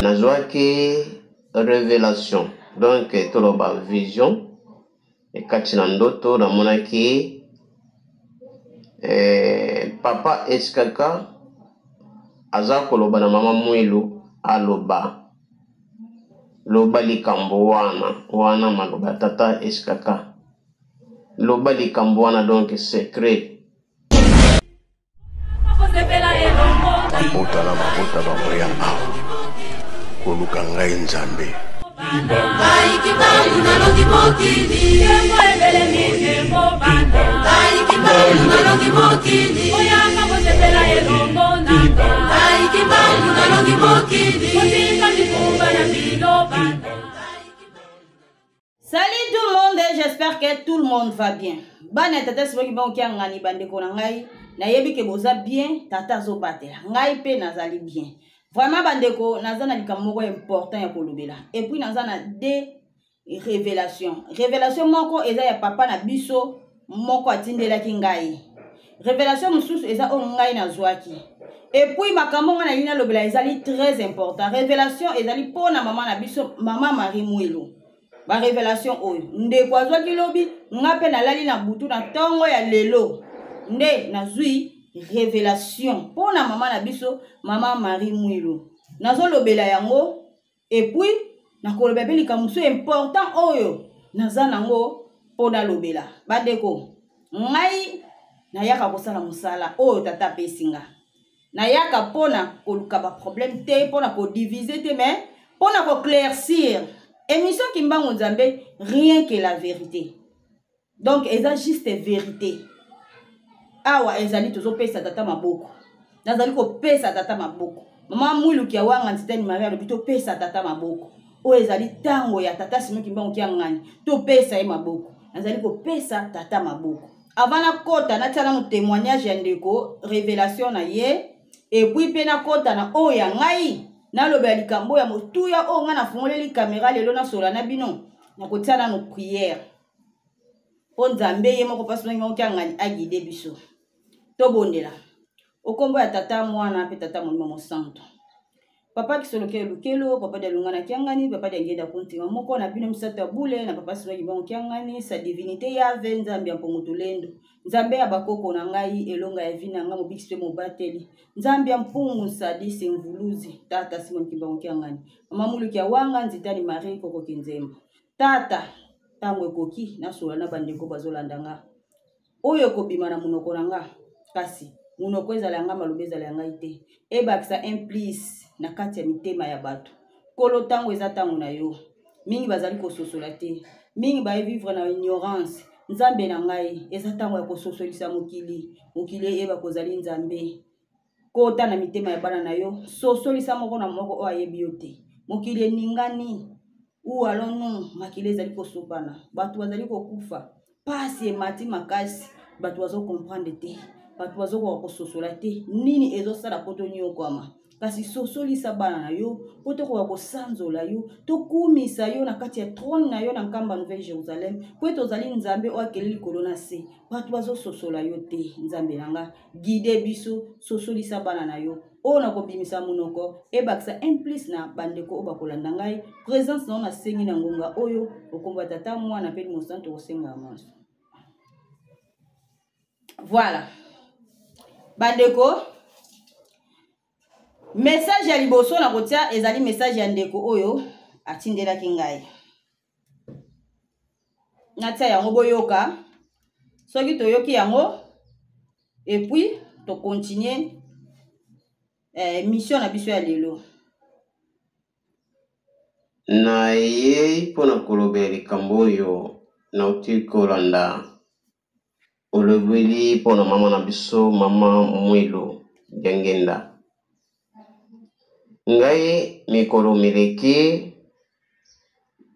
Nazwaki revelation donc toloba vision ekati na ndoto namonaki eh, papa SKK aza koloba na mama Mwilu aloba loba likambo wana wana maloba ya tata SKK loba likambo wana donc secret. Mabota na mabota bakoya awa koluka ngai Nzambe. Salut tout le monde, j'espère que tout le monde va bien. Bana ya tata Simon Kimbangu Kiangani bandeko na ngai, nayebi ke boza bien, tata azobatela. Ngai pe nazali bien. Vraiment bandeko, naza na likambo moko important ya kolobela. Et puis naza na deux révélations. Révélation moko eza ya papa na biso moko atindelaki ngai. Révélation mosusu eza oyo ngai nazwaki. Et puis makambo ngai nalingi nalobela ezali très important. Révélation ezali mpo na mama na biso, mama Marie Mwilu. Ba révélation oyo ndeko azwaki lobi, nga mpe nalali na butu na ntongo ya lelo nde nazwi révélation mpo na mama na biso, mama Marie Mwilu. Nazolobela yango et puis nakoloba mpe likambo mosusu important oyo naza nango mpo nalobela. Bandeko, ngai nayaka kosala mosala oyo tata apesi nga. Nayaka mpona koluka ba problème te, mpona kodivise te, mais mpona koclaircir. Émission Kimbangu Nzambe, rien que la vérité. Donc eza juste vérité. Awa ezali tozopesa tata maboko. Nazali kopesa tata maboko. Mama Mwilu Kiawanga Nzitani Maria alobi topesa tata maboko. Oyo ezali tango ya tata Simon Kimbangu Kiangani, topesa ye maboko. Nazali kopesa tata maboko. Avant nakota natia nanu témoignage ya ndeko, révélation na ye, et puis mpe nakota na oyo ya ngai, nalobela likambo ya motuya oyo ngai nafungoleli caméra lelo nasola na bino, nakotia nanu prière mpo Nzambe ye moko mpasi Simon Kiangani aguide biso. Tobondela. Okombo ya tata mwana mpe tata molimo mosantu. Papa Kisoloke Lukelo, papa Dialunga na Kiangani, papa Diangenda Kuntima, moko na bino misato ya bule na papa Simon Kimbangu Kiangani, sa divinité Yahvé, Nzambe ya Mpongo Tulendo, Nzambe ya bakoko na ngai, elonga ya vie na ngai, mobikisi mpe mobateli, Nzambe ya Mpungu Nsadi Semvuluzi, tata Simon Kimbangu Kiangani, mama Muluki ya Wanga, Nzitani Marie Koko Kinzemba. Tata, tango ekoki nasola na bandeko bazolanda nga. Oyo ekobima na monoko na nga, kasi monoko ezala ya nga, maloba ezala ya ngai te, ebakisa un plus na kati ya mitema ya bato. Nkolo, tango eza tango na yo. Mingi bazali kososola te, mingi baye vivre na ignorance. Nzambe na ngai, eza tango ya kososolisa mokili, mokili eyeba kozali Nzambe. Kota na mitema ya bana na yo, sosolisa moko na moko oyo ayebi yo te. Mokili eningani, où allons-nous? Makila ezali kosopana, bato bazali kokufa, pasi emati makasi, bato bazo comprendre te, bato bazokoka kososola te nini ezosala po tonyokwama. Kasi sosolisa bana na yo po tokoka kosanzola yo, tokumisa yo na kati ya trône na yo na Nkamba Nouvelle Jérusalem, po ete ozali Nzambe oyo akeli likolo na se. Bato bazososola yo te, Nzambe na nga, guide biso, sosolisa bana na yo. Oyo nakobimisa monoko ebakisa un plus na bandeko oyo bakolanda ngai. Présence na yo nasengi na ngonga oyo, okomba tata mwana mpe mosantu okosenga manso. Voilà. Bandeko, message ya liboso na kotia ezali message ya ndeko oyo atindelaki ngai. Natia yango boyoka. Soki toyoki yango, et puis to continuer mission na biso ya lelo. Nayei mpona kolobela likambo oyo nauti kolanda olobeli mpona mama na biso, mama Mwilu Diangenda. Ngai mikolo mileki,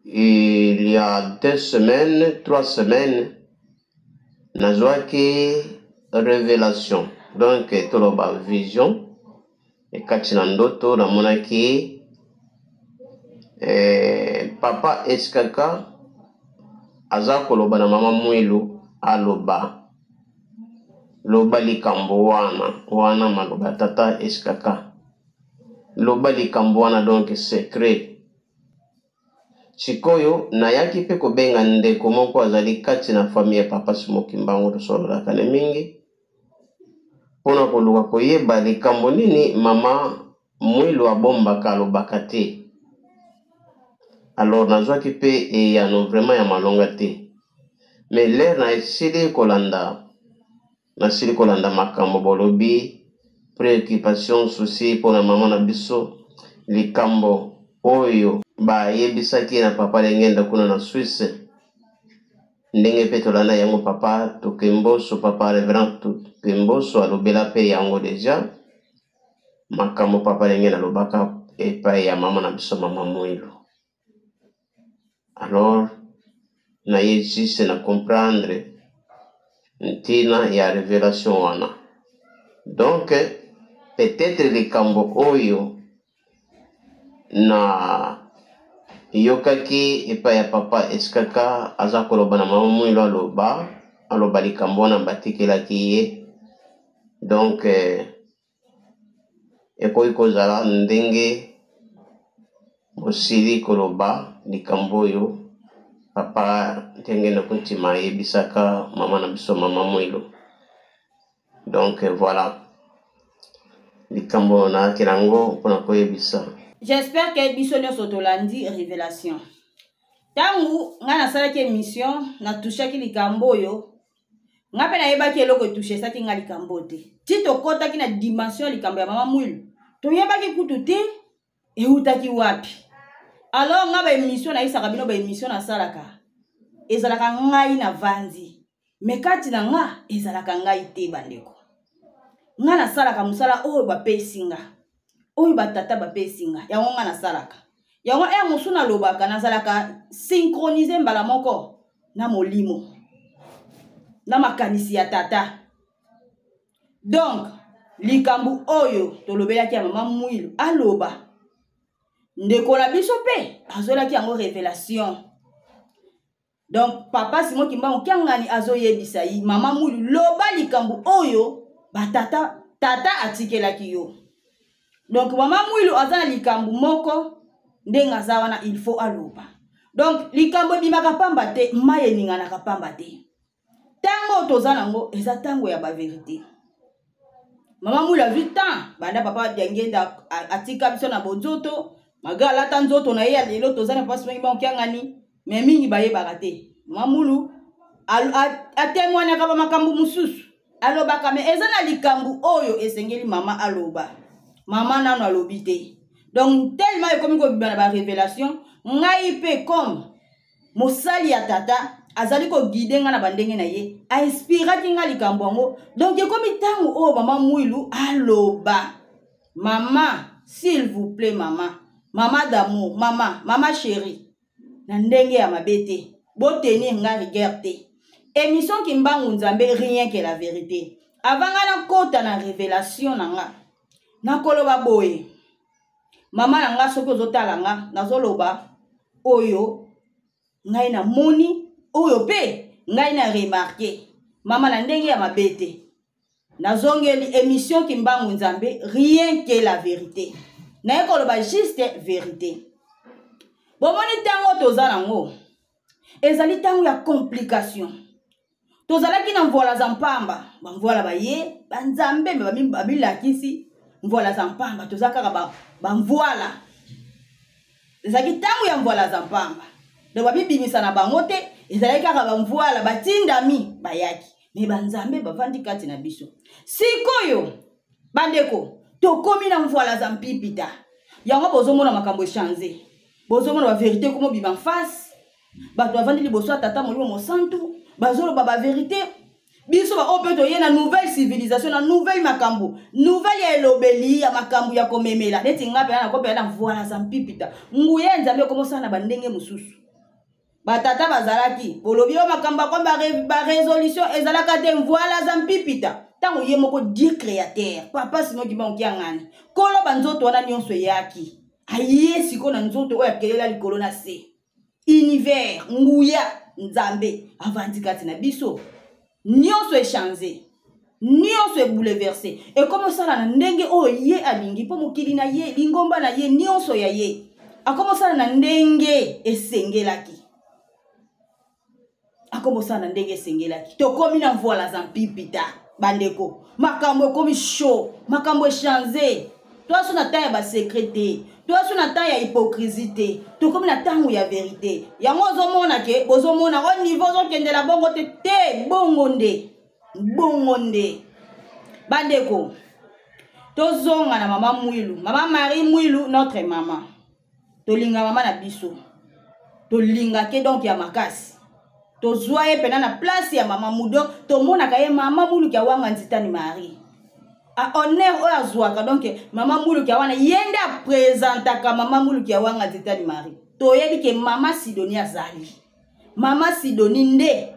il y a 2 semaines, 3 semaines, nazwaki révélation, donc toloba vision, ekati na ndoto namonaki papa SKK aza koloba na mama Mwilu aloba loba likambo wana wana maloba tata SKK. Loba likambo wana donc secret. Sikoyo nayaki pe kobenga ndeko moko azali kati na famille ya papa Simon Kimbangu, tosololaka ne mingi pona koluka koyeba likambo nini mama Mwilu abombaka alobaka te. Alors nazwaki pe eyano vraiment ya malonga te. Mais l'heure nasili kolanda Nasili kolanda makambo bolobi, preoccupation, souci pona maman na biso, likambo oyo ba yebisaki ye na papa Lengenda kuna na Suisse, ndenge pe tolanda yango papa Tukemboso, papa Reverend Tukemboso alobela pe yango dejà, makambo papa Lengenda alobaka epayi ya maman na biso maman Muilu. Alors naye juste na comprendre ntina ya revelation wana. Donc peut-etre likambo oyo na yokaki epai ya papa SKK aza koloba na mama Muilu aloba aloba likambo wana batikelaki ye donc Ekoki kozala ndenge bosili koloba likambo oyo papa Diangienda Kuntima ayebisaka mama na biso mama Muilu. Donc voilà likambo nayaki na yango mpona koyebisa. J'espère que biso nyonso tolandi revelation. Ntango ngai nasalaki émission, natouchaki likambo oyo nga mpe nayebaki eloko etushesaki nga likambo te ti tokɔtaki na dimension ya likambo ya mama mwilu toyebaki kutu te eutaki wapi alors nga baémission nayebisaka bino baémission nasalaka ezalaka ngai na vandi me kati na nga ezalaka ngai te bandeko nga nasalaka mosala oyo bapesi nga oyo batata bapesi nga yango nga nasalaka yango ere mosusu nalobaka nazalaka synchronise mbala moko na molimo na makanisi ya tata donc likambo oyo tolobelaki ya mama mwilu aloba ndeko na biso mpe azwelaki yango revelation donc papa simon kimbangu kiangani azoyebisa ye mama mwilu loba likambo oyo batata tata atikelaki yo donc mama mwilu aza na likambo moko ndenge aza wana il faut aloba donc likambo ebimaka pamba te mai eninganaka pamba te ntango oyo toza nango eza ntango ya baverité mama mwilu azwi temps banda papa diangenda atika biso na bonzoto malgre alata nzoto na ye ya lelo toza na papa simon kimbangu kiangani me mingi bayebaka te mama mulu atemoignaka bamakambo mosusu alobaka me eza na likambo oyo esengeli mama aloba mama nano alobi te donc tellement ekomi kobima na barévélation ngai mpe comme mosali ya tata azali koguide ngai na bandenge na ye ainspiraki ngai likambo yango donc ekomi ntango oyo mama mwilu aloba mama s'il vous plaît mama mama d'amour mama mama chérie na ndenge ya mabe te botenir nga rigueur te émission kimbangu nzambe rien que la vérité avant nga nakota na révélation na nga nakoloba boye mama na nga soki ozotala nga nazoloba oyo ngai namoni oyo mpe ngai na remarke mama na ndenge ya mabe te nazongeli émission kimbangu nzambe rien que la vérité naye koloba juste vérité bomoni ntango toza nango ezali ntango ya complication tozalaki na mvola za mpamba bamvola baye banzambe me bamilakisi mvola za mpamba toza kaka bamvola ezalaki ntango ya mvola za mpamba donc bamibimisa na bango te ezalaki kaka bamvola batindami bayaki me banzambe bavandi kati na biso sikoyo bandeko tokomi na mvola za mpipita yango bozomona makambo echange bozomona baverité ekomobima face bato bavandi liboso ya tata molimo mosantu bazoloba baverité biso baoyo mpe toye na nouvelle civilisation na nouvelle makambo nouvelle ya elobeli ya makambo ya komemela neti ngai mpena nakopela na voila za mpipita nguya ya nzambe ekomosala na bandenge mosusu batata bazalaki bolobi yo makambo akomi baresolution ezalaka te voila za mpipita ntango ye moko dieu créateur papa simo kimbangu kiangani kolo banzoto wana nyonso eyaki aye sikoyo na nzoto oyo akelela likolo na se univers nguya nzambe avandi kati na biso nyonso echange. Nyonso ebouleverse, ekomi osala na ndenge oyo ye alingi, mpo mokili na ye, lingomba na ye, nyonso ya ye akomi osala na ndenge esengelaki, akomi osala na ndenge esengelaki. Tokomi na mvuala za mpipita bandeko, makambo ekomi chaud, makambo echange. Toaso na temps ya basecret te, toaso na temps ya hypocrisie te, tokomi na ntango ya verité. Yango ozomona ke bozomona o niveau ozokendela bongo te te, bongo nde, bongo nde bandeko. Tozonga na mama Mwilu, mama Marie Mwilu, notre mama. Tolinga mama na biso, tolinga ke donc ya makasi, tozwa ye mpena na place ya mama Mudo, tomonaka ye mama Muluki awanga nzitani Marie a honneur oyo azwaka. Donc mama Muluki awana ye nde apresentaka mama Muluki awanga nzitani Marie. Toyebi ke mama Sidonie azali, mama Sidonie nde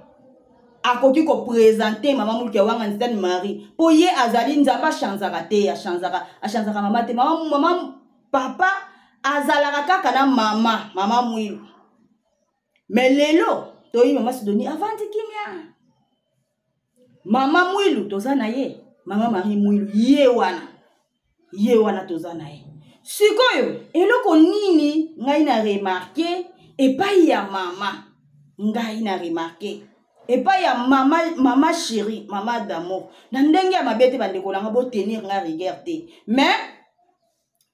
akoki kopresente mama Muluki awanga nzitani Marie, mpo ye azali Nzambe, achanzaka te, achanzaka mama te. Mama, mama papa azalaka kaka na mama, mama Mwilu. Me lelo toyi mama Sidonie avandi kimia, mama Mwilu toza na ye, mama Marie Mwilu ye wana, ye wana toza na ye. Sikoyo eloko nini ngai na remarke epai ya mama, ngai na remarke epai ya mama, mama chérie, mama d'amour, na ndenge ya mabe te bandeko nanga, botenir nga rigueur te, mais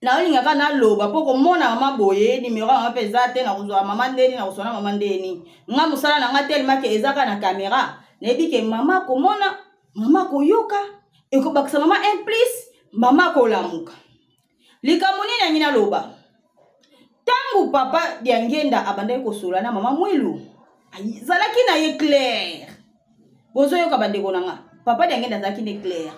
naolingaka naloba mpo komona mama boye, nimero ya mama mpe eza te, nakozwa mama ndeni, nakoswana mama ndeni. Nga mosala na nga telema ke eza kaka na kamera, nayebi ke mama akomona, mama akoyoka, ekobakisa mama un plus, mama akolamuka. Likambo nini yangi naloba? Ntango papa Diangenda abandaki kosola na mama Mwilu, azalaki na ye claire. Bozoyoka bandeko na nga, papa Diangenda azalaki ne claire.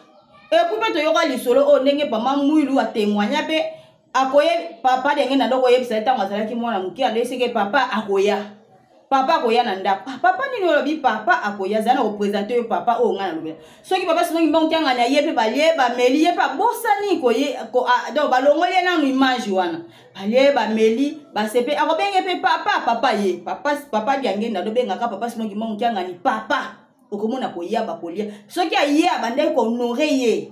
Epuis mpe toyoka lisolo oyo ndenge mama Mwilu atemoigna mpe akoye papa Diangenda ndo koyebisa ye ntango azalaki mwana moke, aloyeseke papa akoya, papa akoya na ndako. Ah, papa nini olobi papa akoya? Zala na kopresente yo papa oyo ngai nalobela. Soki papa Simon Kimbangu Kiangani aye mpe balie bameli, ye mpe abosani koye ko, ah, donc balongoli ye nanu image wana, balie bameli basepe, akobenge mpe papa, papa ye papa, papa Diangenda alobengaka papa Simon Kimbangu Kiangani papa. Okomona koya bakolia, soki aye abandaki kohonore ye,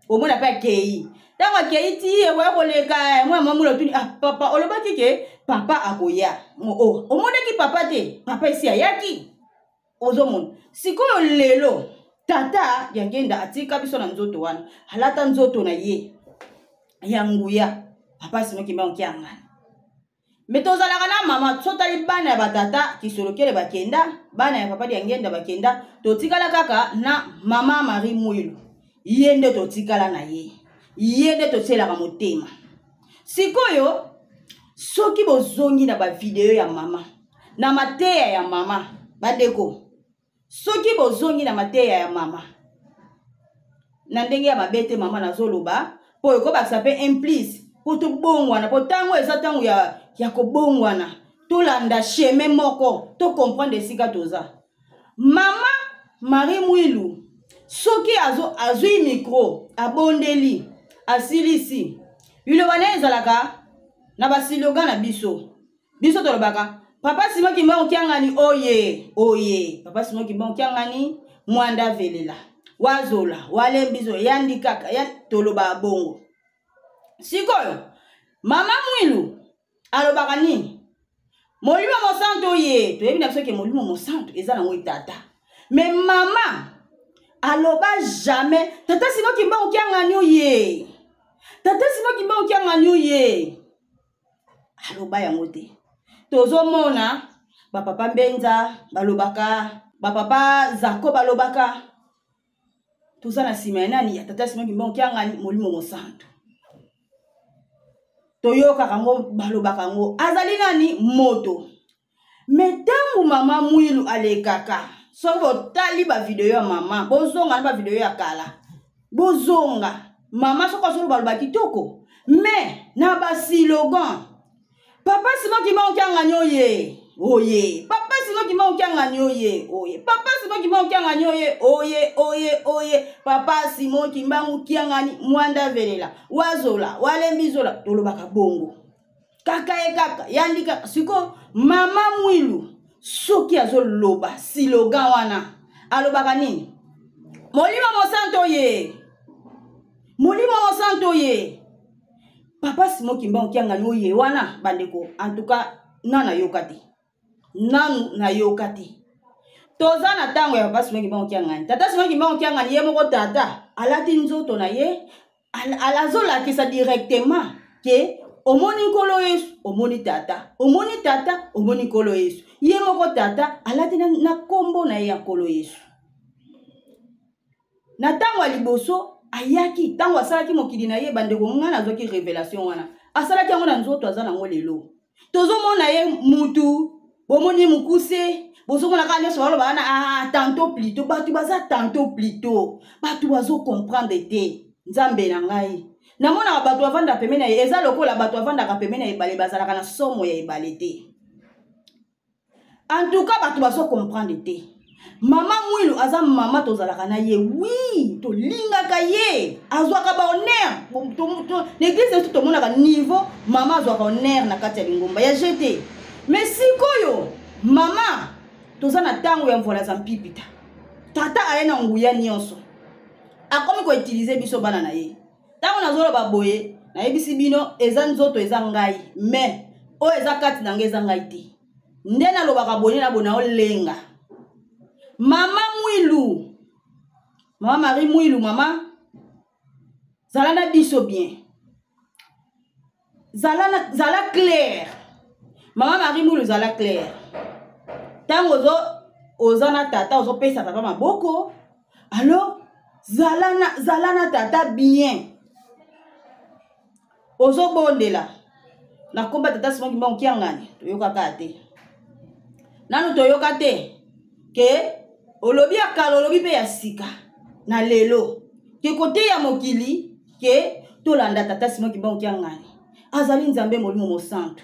omona mpe akei. Ntango akei ti ekoya koleka mwana mwa mula otuni, ah, papa olobaki ke papa akoya, oh, omonaki papa te, papa esi ayaki. Ozomona sikoyo lelo tata Diangenda atika biso na nzoto wana, alata nzoto na ye ya nguya, papa Simon Kimbangu Kiangani. Me tozalaka na mama, sotali bana ya batata kisolokele bakenda, bana ya papa Diangenda bakenda, totikala kaka na mama Marie Mwilu, ye nde totikala na ye, ye nde totielaka motema. Sikoyo soki bozongi na bavideo ya mama, na mateya ya mama, bandeko, soki bozongi na mateya ya mama na ndenge ya mabe te, mama nazoloba mpo ekobakisa mpe implice mpo tobongwana, mpo ntango eza ntango ya, ya kobongwana, tolanda chemin moko, tocomprendre esika toza. Mama Marie Mwilu soki azwi micro, abondeli, asilisi liloba na ye ezalaka na basilogan na biso. Biso tolobaka papa Simon Kimbangu Kiangani oye oye, papa Simon Kimbangu Kiangani mwanda velela wazola walembizo yandi kaka ya, tolobaka bongo. Sikoyo mama Mwilu alobaka nini? Molimo Mosantu oye, toyebi na biso ke Molimo Mosantu eza nango etata, me mama aloba jamais tata Simon Kimbangu Kiangani oye, tata Simon Kimbangu Kiangani oye, aloba yango te. Tozomona bapapa Mbenza balobaka, bapapa Zako balobaka, toza na nsima ya nani? Ya tata Simon Kimbangu Kiangani, Molimo Mosantu. Toyokaka yango, balobaka yango, azali nani? Moto. Me ntango mama Mwilu alekaka, soki botali bavideo ya mama, bozonga na bavideo ya kala, bozonga mama soki azoloba kitoko, me na basilogan papa Simon Kimbangu Kiangani oye oye, papa Simon Kimbangu Kiangani oye oye, papa Simon Kimbangu Kiangani oye oye oye oye, papa Simon Kimbangu Kiangani mwanda velela wazola walembizola, tolobaka bongo kaka ye kaka yandi kaka. Sikoyo mama Mwilu soki azoloba silogan wana alobaka nini? Molimo Mosanto ye, Molimo Mosanto ye. Papa Simon Kimbangu Kiangani oye wana, bandeko, en tout cas nanu nayoka te, nanu nayoka te. Toza na ntango ya Papa Simon Kimbangu Kiangani. Tata Simon Kimbangu Kiangani ye moko tata alati nzoto na ye, azolakisa directement ke omoni Nkolo Yesu, omoni tata, omoni tata, omoni Nkolo Yesu. Ye moko tata alati na kombo na ye ya Nkolo Yesu. Na ntango ya liboso ayaki, ntango asalaki mokili na ye, bandeko, ngai nazwaki révélation wana, asalaki yango na nzoto aza nango lelo. Tozomona ye mutu, bomoni mokuse, bozomona kaka nyonso baloba wana, ah, tantôt plutôt, bato baza tantôt plutôt, bato bazo comprendre te. Nzambe na ngai, namonaka bato bavandaka pembeni na ye, eza lokola bato bavandaka pembeni ya ebale, bazalaka na somo ya ebale te. En tout cas bato bazo comprendre te. Mama Mwilu aza mama, tozalaka na ye, oui, tolingaka ye, azwaka ba honneur. Na église nyonso tomonaka niveau mama azwaka honneur na kati ya lingomba ya GT. Mais sikoyo mama, toza na ntango ya mvola za mpipita, tata aye na nguya nyonso, akomi koutilize biso bana na ye. Ntango nazoloba boye, nayebisi bino eza nzoto, eza ngai, mais oyo eza kati na ngai eza ngai te. Nde nalobaka boye na boye, naolenga mama Mwilu, mama Marie Mwilu, mama zala na biso bien, zala claire. Mama Marie Mwilu, zala claire. Ntango oza na tata, ozopesa tata maboko, alors zala na tata bien, ozobondela na komba tata Simon Kimbangu Kiangani, toyokaka te nanu, toyoka te ke olobi ya kala, olobi mpe ya sika na lelo, ke kote ya mokili ke tolanda tata Simon Kimbangu Kiangani, azali Nzambe Molimo Mosantu.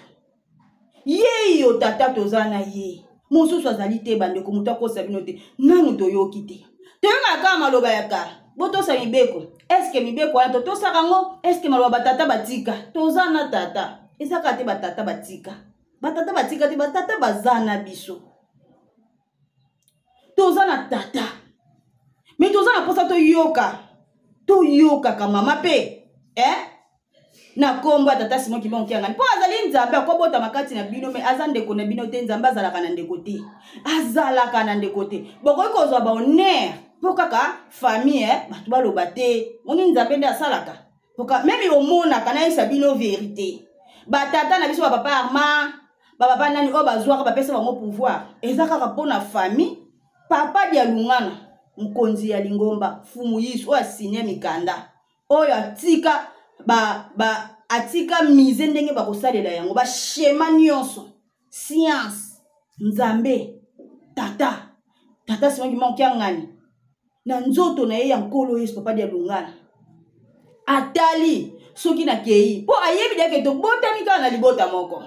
Ye yo tata toza na ye, mosusu azali te. Bandeko, moto akosa bino te, nanu toyoki te, toyokaka kaka maloba ya kala, botosa mibeko. Eske mibeko wana totosaka yango? Eske maloba batata batika? Toza na tata, eza kaka te batata batika, batata batika te, batata baza na biso, toza na tata. Me toza na mposa toyoka, toyokaka mama mpe na kombo ya tata Simon Kimbangu Kiangani, mpo azali Nzambe, akobotama kati na bino, me aza ndeko na bino te. Nzambe azalaka na ndeko te, azalaka na ndeko te. Bokoki kozwa ba honneur mpo kaka famille, bato baloba te moni Nzambe nde asalaka. Mpoka meme omonaka, nayebisa bino verité, batata na biso, bapapa Arma, bapapa nani oyo bazwaka, bapesa bango pouvoir, eza kaka mpona famille. Papa Dialungana, mokonzi ya lingomba, Fumu Yisu, oyo asigne mikanda, oyo atika ba atika mise ndenge bakosalela yango, ba schéma nyonso, science, Nzambe tata, tata Simon Kimbangu Kiangani na nzoto na ye ya Nkolo Yesu, papa Dialungana atali soki nakei, mpo ayebi deke tobotami kaka na libota moko,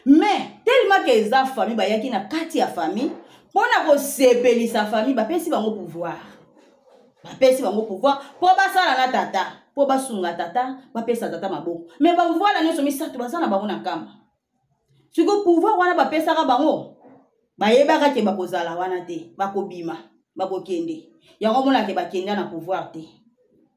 mais tellement ke eza famille, bayaki na kati ya famille mpona kosepelisa famille, bapesi bango pouvoir, bapesi bango pouvoir mpo basala na tata, mpo basunga tata, bapesa tata maboko. Mais bamvoila nyonso misato baza na bango na kamba. Sikoyo pouvoir wana bapesaka bango, bayebaka ke bakozala wana te, bakobima, bakokende. Yango omonaka bakenda na pouvoir te,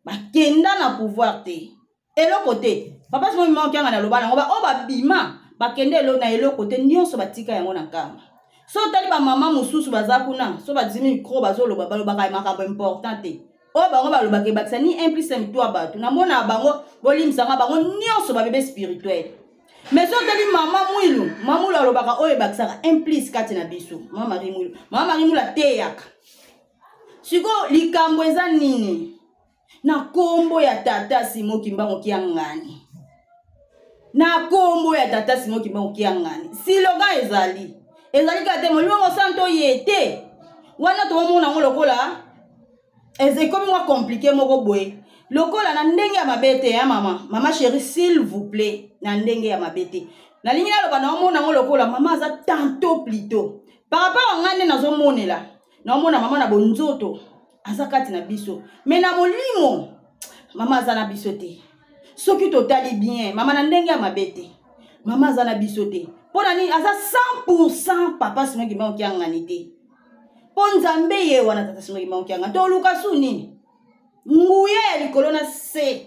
bakenda na pouvoir te, eloko te. Papa Simon Kimbangu Kiangani aloba nango, baoyo babima bakende na eloko te, nyonso batika yango na nkamba. So otali bamama mosusu baza kuna, so bazimi micro bazoloba, balobaka makambo important te. Oyo bango balobaka ebakisa ni 1 plus 1 3. Bato namona bango, bolimbisanga, bango nyonso babebe spirituel. Mais so otali mama Mwilu, mama Mwilu alobaka oyo ebakisaka 1 plus kati na biso. Mama Marie Mwilu, mama Marie Mwilu ateyaka. Sikoyo likambo eza nini? Na kombo ya tata Simon Kimbangu Kiangani, na kombo ya tata Simon Kimbangu Kiangani, silogan ezali kaka te Molimo Mosanto ye te. Wana tomomona yango lokola ekomi mwa compliqué moko boye, lokola na ndenge ya mabe te ya mama, mama chérie, s'il vous plaît, na ndenge ya mabe te nalingi naloba, naomona yango lokola mama aza tantôt plutôt par rapport a ngai nde nazomonela. Naomona mama na bonzoto aza kati na biso, me na molimo mama aza na biso te. Soki totali bien, mama na ndenge ya mabe te, mama aza na biso te. Mpo na nini? Aza 100% papa Simon Kimbangu Kiangani te. Mpo Nzambe ye wana tata Simon Kimbangu Kiangani, toluka su nini? Nguya ya likolo na se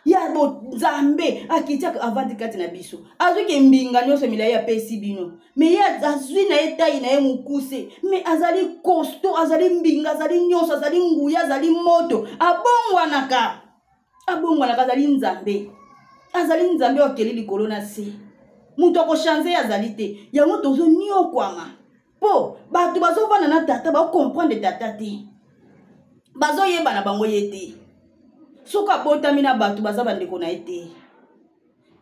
ya bonzambe akiti avandi kati na biso, azwiki mbinga nyonso milai apesi bino, me ye azwi na ye tai na ye mokuse, me azali costaud, azali mbinga, azali nyonso, azali nguya, azali moto, abongwanaka, abongwanaka, azali Nzambe, azali Nzambe oyo akeli likolo na se, moto akochange ye azali te. Yango tozoniokwama mpo bato bazovanda na tata bakomprendre tata te, bazoyeba na bango ye te. Soki abotami na bato baza bandeko na ye te,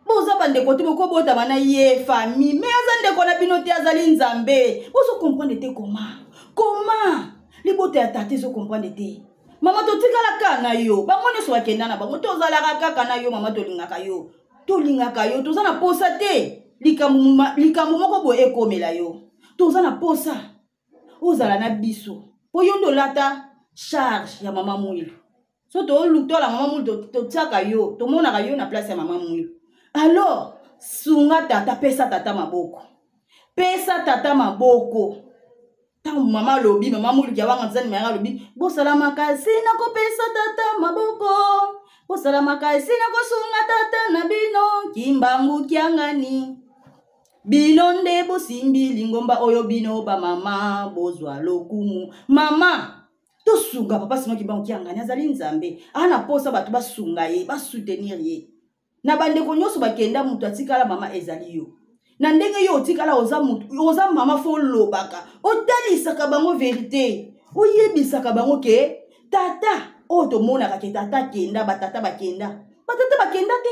boza bandeko te, bokobotama na ye famille, me aza ndeko na bino te, azali Nzambe. Bozo comprendre te koma koma libota ya tata ezo comprendre te. Mama, totikala kaka na yo, bango nyonso bakenda na bango, tozalaka kaka na yo mama, tolingaka yo, tolingaka yo, toza na posa te likambo moko boye ekomela yo, toza na posa ozala na biso, mpo yo nde olata charge ya mama Mwilu. So tolutola mama Mwilu, totiaka yo, tomonaka yo na place ya mama Mwilu. Alors sunga tata, pesa tata maboko, pesa tata maboko. Ntango mama alobi, mama Mwilu Kiawanga Nzani Mayanga alobi, bosala makasi na kopesa tata maboko, bosala makasi na kosunga tata na bino Kimbangu Kiangani. Bino nde bosimbi lingomba oyo, bino bamama bozwa lokumu. Mama, tosunga papa Simon Kimbangu Kiangani, azali Nzambe, ana posa bato basunga ye, basoutenir ye. Na bandeko nyonso bakenda, moto atikala mama ezali yo. Na ndenge yo otikala, oza moto, oza mama, fo olobaka, otalisaka bango verité, oyebisaka bango ke tata oyo tomonaka ke tata akenda, batata bakenda, batata bakenda te,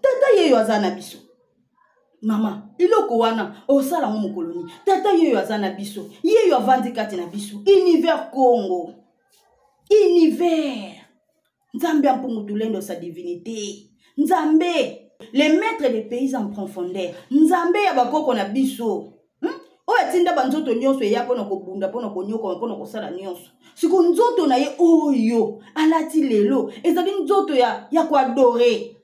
tata yeyo aza na biso. Mama, eloko wana osala yango mokolo nini? Tata yeyo aza na biso, yeyo avandi kati na biso, univers Congo, univers Nzambe ya Mpungu Tulendo, sa divinité, Nzambe le maître des pays en profondeur, Nzambe ya bakoko na biso, Oyo atinda banzoto nyonso eya mpona kobunda, mpona konyokoma, mpona kosala nyonso. Siko nzoto na ye oyo alati lelo ezali nzoto ya koadore,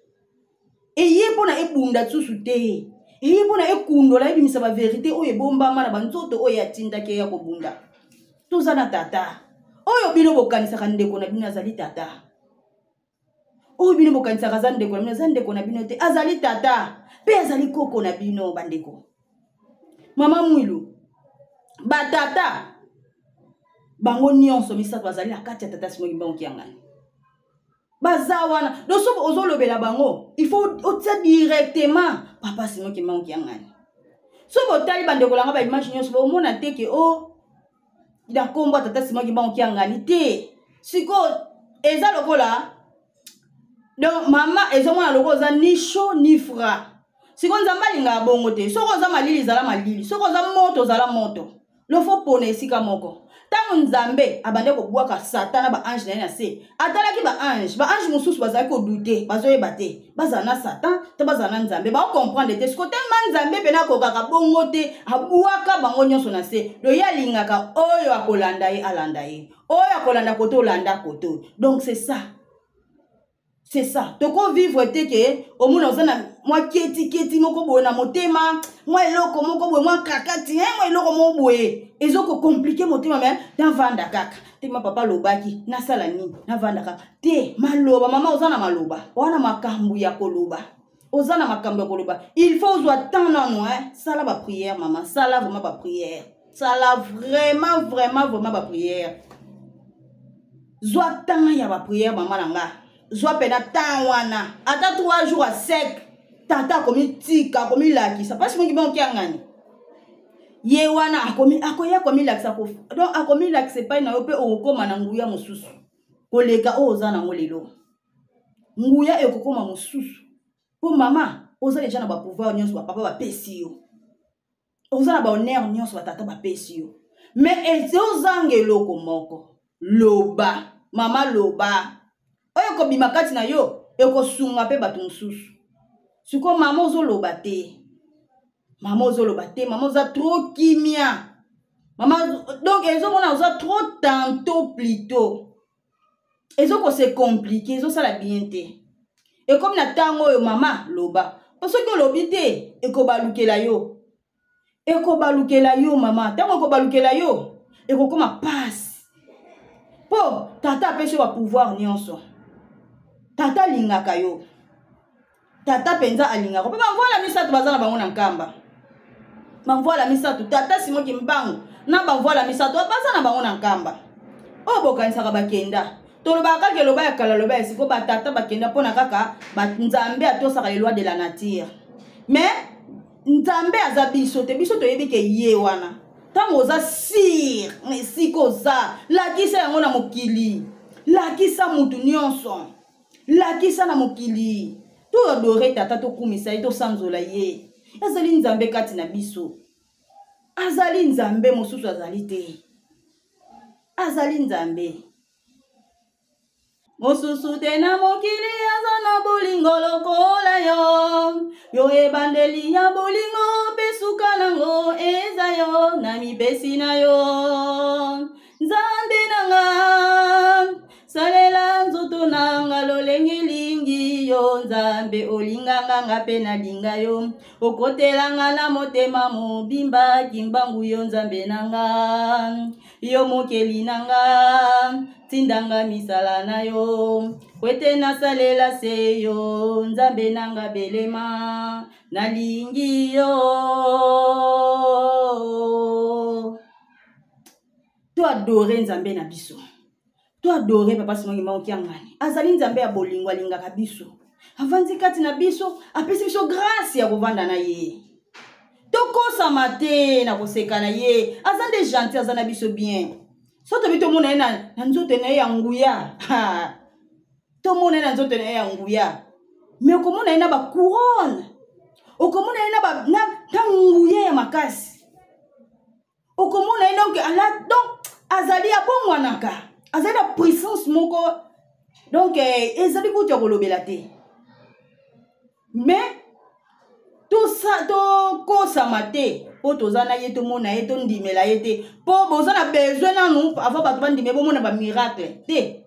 eye mpona ebunda lisusu te, eye mpona ekundola, ebimisa baverité oyo ebombama na banzoto oyo atindaki ya kobunda. Toza na tata oyo bino bokanisaka ndeko na bino azali tata, oyo bino bokanisaka aza ndeko na bino, aza ndeko na bino te, azali tata mpe azali koko na bino. Bandeko, mama Mwilu, batata bango nyonso misato bazali na kati ya tata Simon Kimbangu Kiangani, baza wana. Donc soki ozolobela bango, il faut otia directement papa Simon Kimbangu Kiangani. Soki botali, bandeko nanga, baimage nyonso, bomona te ke o na nkombo ya tata Simon Kimbangu Kiangani te. Sikoyo eza lokola, donc mama, ezomona lokola oza ni chaud ni froid. Sikoyo Nzambe alingaka bongo te. Soki oza malili, ezala malili, soki oza moto, ozala moto. Lofo pona esika moko. Ntango Nzambe abandaki kobwaka Satan na baange na ye na se, atalaki baange, baange mosusu bazalaki kodute, bazoyeba te bazala na Satan to bazala na Nzambe, baocomprendre te. Siko telema Nzambe mpena akokaka bongo te, abwaka bango nyonso na se. Do ye alingaka oyo akolanda ye alanda ye, oyo akolanda koto olanda koto. Donc c'est ça, c'est ça. Tokovivre te ke omona oza na mwa ketiketi moko boye na motema, mwa eloko moko boye, mwa kakati, mwa eloko moko boye ezokokomplike motema, me navanda kaka te. Ma papa alobaki nasala nini? Navanda kaka te. Maloba, mama, oza na maloba wana, makambo ya koloba, oza na makambo ya koloba. Il faut ozwa temps nano, hein? Sala baprière, mama, sala vraiment baprière, sala vraiment vraiment vraiment baprière. Zwa temps ya baprière, mama na nga, zwa mpena temps wana, ata 3 jours a sec. Tata akomitika, akomilakisa mpasi moki bonki angani ye wana, akomi akoya komilakisa, donc akomilakisa epai na yo, mpe okokóma na nguya mosusu koleka oyo oza nango lelo. Nguya ekokóma mosusu, mpo mama oza deja na bapouvoir nyonso bapapa bapesi yo, oza na bahonneur nyonso batata bapesi yo, mais ezozanga eloko moko: loba, mama, loba. Oyo ekobima kati na yo ekosunga mpe bato mosusu. Sikoyo mama ozoloba te, mama ozoloba te, mama oza trop kimia, mama. Donc ezomona oza trop tantôt plutôt, ezokose compliquer, ezosala bien te. Ekomi na ntango oyo, mama, loba, mpo soki olobi te, ekobalukela yo, ekobalukela yo, mama. Ntango ekobalukela yo, Ekokoma pasi mpo tata apesi yo bapouvoir nyonso. Tata alingaka yo, tata mpenza alingaka mpo bamvwala misato baza na bango na nkamba. Bamvwala misato, tata Simo Kimbangu na bamvwala misato baza na bango na nkamba. Oyo bokanisaka bakenda, tolobaka kaka eloba ya kala, loba ya siko, batata bakenda mpona kaka Nzambe atosaka les lois de la nature. Mais Nzambe aza biso te, biso toyebi ke ye wana. Ntango oza sire na esika oza, lakisa yango na mokili, lakisa mutu nyonso, lakisa na mokili. Toadore tata, tokumisa ye, tosanzola ye. Azali Nzambe kati na biso, azali Nzambe, mosusu azali te, azali Nzambe. Mosusu te na mokili aza na bolingo lokola yo. Yo ebandeli ya bolingo mpe suka nango eza yo, na mipesi na yo. Nzambe na nga, salela nzoto na nga lolenge elingi yo. Nzambe olinganga nga mpe nalinga yo, okotelanga na motema mobimba. Kimbangu yo Nzambe na nga, yo mokeli na nga, tindanga misala na yo kwete nasalela se yo. Nzambe na nga belema, nalingi yo. Toadore Nzambe na biso, toadore Papa Simon Kimbangu Kiangani. Azali Nzambe ya bolingo, alingaka biso, avandi kati na biso, apesi biso grâce ya kovanda na ye. Tokosama te na koseka na ye, aza nde gentil, aza na biso bien. So tobi tomona ye na nzoto na ye ya nguya, tomona ye na nzoto na ye ya nguya, me okomona ye na bacouronne, okomona ye na nguya ya makasi, okomona ye donc ala, donc azali abongwanaka, azali na puissance moko, donc ezali kutu ya kolobela te. Mais tokosama te mpo toza na ye, tomona ye, tondimela ye te, mpo boza na besoin nanu avant bato bandima bomona bamiracle te.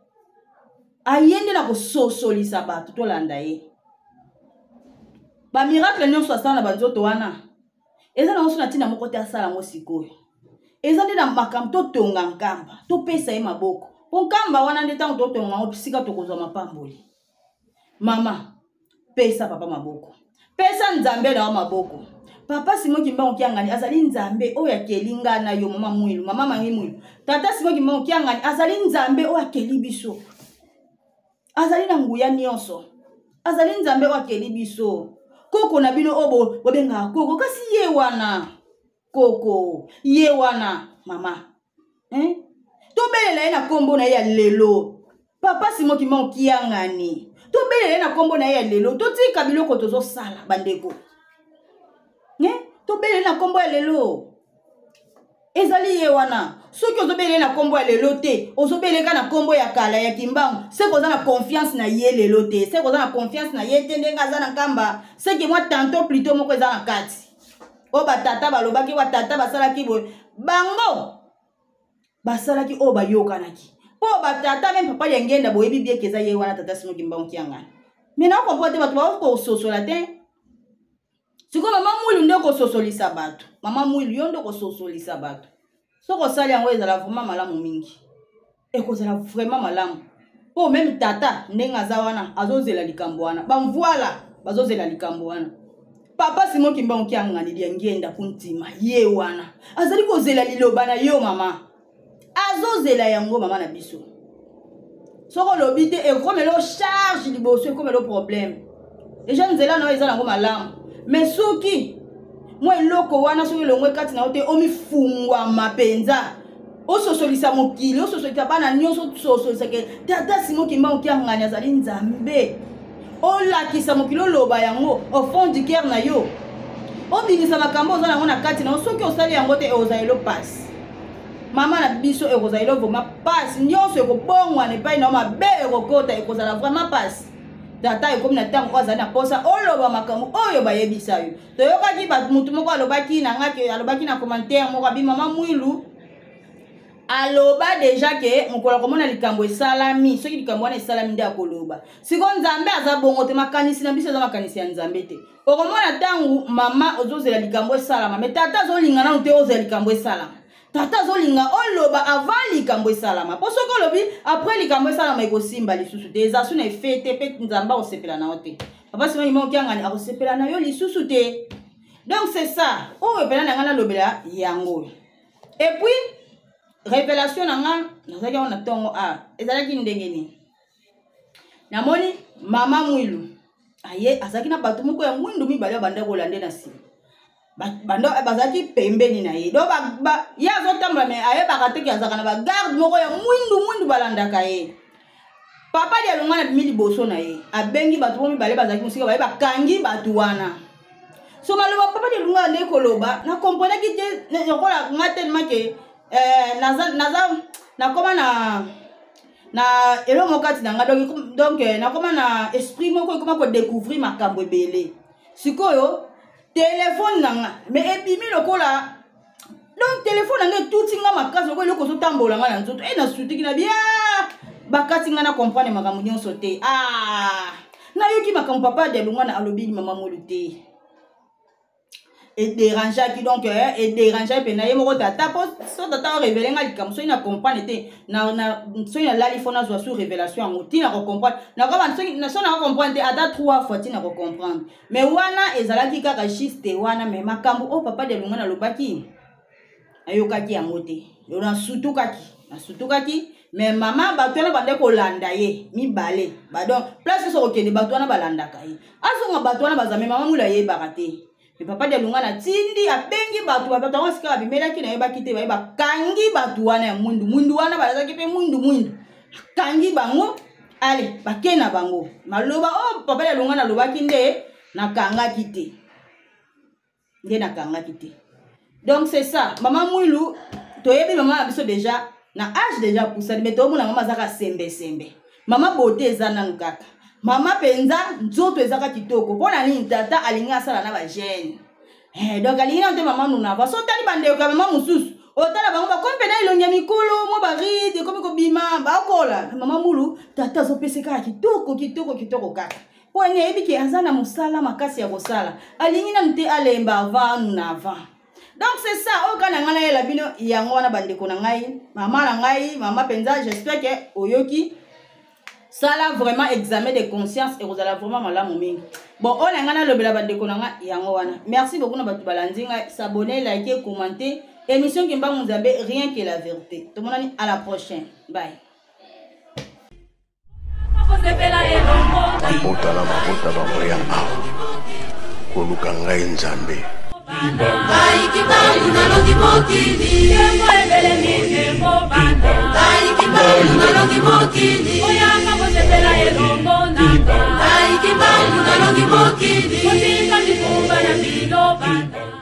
Aye nde na kososolisa bato, tolanda ye. Bamiracle nyonso asala na banzoto wana eza nango so na ntina moko te, asala yango sikoyo eza nde na makambo. Totonga nkamba, topesa ye maboko, mpo nkamba wana nde ntango totonga yango sika tokozwa mapamboli. Mama, pesa papa maboko, pesa Nzambe na yo maboko. Papa Simon Kimbangu Kiangani azali Nzambe oyo akeli nga na yo, mama Mwilu, mama Mangi Mwilu. Tata Simon Kimbangu Kiangani azali Nzambe oyo akeli biso, azali na nguya nyonso, azali Nzambe oyo akeli biso. Koko na bino oyo bobengaka koko, kasi ye wana koko, ye wana mama, hein? Tobelela ye na nkombo na ye ya lelo, Papa Simon Kimbangu Kiangani. Tobelela ye na nkombo na ye ya lelo, totika biloko tozosala bandeko, hein? Tobelela ye na nkombo ya lelo, ezali ye wana. Soki ozobele na nkombo ya lelo te, ozobeleka na nkombo ya kala ya Kimbangu, seke oza na confiance na ye lelo te, seke oza na confiance na ye te ndenge aza na nkamba, seke mwa tanto plutôt moko eza na kati oyo batata balobaki, batata basalaki boye, bango basalaki oyo bayokanaki mpo batata meme papa Liangenda boyebi bieke eza ye wana tata Simon Kimbangu Kiangani. Me na comprendre te, bato bakososola te. Sikoyo mama Mwilu nde okososolisa bato, mama Mwilu yo nde okososolisa bato. Soki osali yango ezala vraiment malamu mingi, ekozala vraiment malamu mpo meme tata ndenge aza wana azozela likambo wana, bamvwala bazozela likambo wana. Papa Simon Kimbangu Kiangani Liangenda kuntima ye wana azali kozela liloba na yo mama, azozela yango mama na biso. Soki olobi te, ekomela charge liboso, ekomela problème. Deja nzela na yo eza nango malamu, mais soki mwa eloko wana soki elongwe kati na yo te, omifungwama mpenza, ososolisa mokili, ososolisa bana nyonso, ososolisa ke tata Simon Kimbangu Kiangani azali Nzambe. Olakisa mokili, oloba yango au fond du cœur na yo, obimisa makambo oza nango na kati na yo. Soki osali yango te, ekozala elo pasi, mama na biso, ekozala elo vraiment pasi. Nyonso ekobongwana epai na yo, mabe ekokota, ekozala vraiment pasi. Tata ekomi na ntango oyo azali na posa oloba makambo oyo bayebisa yo. Toyokaki motu moko alobaki na nga, alobaki na commentaire moko, abi mama Mwilu aloba deja ke mokolo akomona likambo esalami, soki likambo wana esalami nde akoloba. Sikoyo Nzambe aza bongo te, makanisi na biso eza makanisi ya Nzambe te. Okomona ntango mama ozozela likambo esalama, me tata azolinga nanu te ozela likambo esalama. Tata azolinga oloba avant likambo esalama, mpo soki olobi après likambo esalama ekosimba lisusu te, eza su na efe te, mpe Nzambe akosepela na yo te. Papa Simon Kimbangu Kiangani akosepela na yo lisusu te. Donc c'est ça oyo mpena na ngai nalobela yango. Et puis révélation na ngai nazalaki yango na ntongo a ezalaki ndenge nini? Namoni mama Mwilu aye, azalaki na bato moko ya mwindu mibale babanda kolande na nsima, banda bazalaki pembeni na ye. Donc ye azotambola, me ayebaka te ke azalaka na bagarde moko ya mwindu mwindu balandaka ye. Papa Dialungana abimi liboso na ye, abengi bato mo mibale bazalaki mosika, baye bakangi bato wana. So maloba papa Dialungana nde koloba, na komprenaki te lokola nga tellement ke naza nakoma na eloko moko kati na nga. Donc nakoma na esprit moko ekoma kodécouvrir makambo ebele. Sikoyo telefone na nga me ebimi lokola, donc telefone na nga etuti nga makasi lokola eloko ozotambola nga na nzoto. E nasutiki na bia bakati nga na comprendre makambo nyonso te. Ah, nayoki makambo papa Dialungana alobi mama Molu te, ederangeaki. Donc ederangeaki mpenza ye moko tata, mpo so tata orévéler nga likambo, soki na comprendre te, soki nalali fo nazwa su révélation yango ntina kocomprendre. Nakoba so nakocomprendre te ata trois fois ntina kocomprendre, mais wana ezalaki kaka juste wana. Mais makambo oyo papa Dialungana alobaki, nayokaki yango te. Nasutukaki, nasutukaki. Mais mama, bato wana bande kolanda ye mibale, donc place nyonso kokende, bato wana balandaka ye, azonga, bato wana baza. Mais mama Mulu ayebaka te. Me papa Dialungana atindi, abengi bato, bato yango sika babimelaki, nayebaki te, baye bakangi bato wana ya mwindu mwindu wana, bazalaki mpe mwindu mwindu, akangi bango, ale bake na bango. Maloba oyo papa Dialungana alobaki nde nakangaki te, nde nakangaki te. Donc c'est ça. Mama Mwilu, toyebi mama na biso déjà na âge déjà apusani, mais toomona mama azaka sembesembe, mama beauté eza nanu kaka, mama mpenza nzoto ezaka kitoko. Mpo na nini? Tata alingi asala na bagene. Donc alingi nano te mama nunava. So otali bandeko ya mama mosusu, otala bango bakomi mpena elongi ya mikolo, mwa baride ekomi kobima, bakola. Mama Mulu, tata azopesa kaka kitoko kitoko kitoko kaka. Mpo ani ayebi ke aza na mosala makasi ya kosala, alingi nanu te alemba avant nuna avant. Donc c'est ça oyo kaka na ngai nayela bino yango wana. Bandeko na ngai, mama na ngai, mama mpenza, j'espère ke oyoki. Sala vraiment examen de conscience, ekozala vraiment malamu mingi. Bon, oyo na ngai nalobela bandeko na ngai yango wana. Merci beaucoup na bato balandi ngai. S'abonner, liker, commenter émission Kimbangu Nzambe, rien que la vérité. Tomonani à la prochaine, bye. Mabota na mabota bakoya awa koluka ngai Nzambe. Ngai Kimbangu nalongi mokili, ngai Kimbangu nalongi mokili, ngai Kimbangu nalongi mokili. Kotika mikumba na bino bana.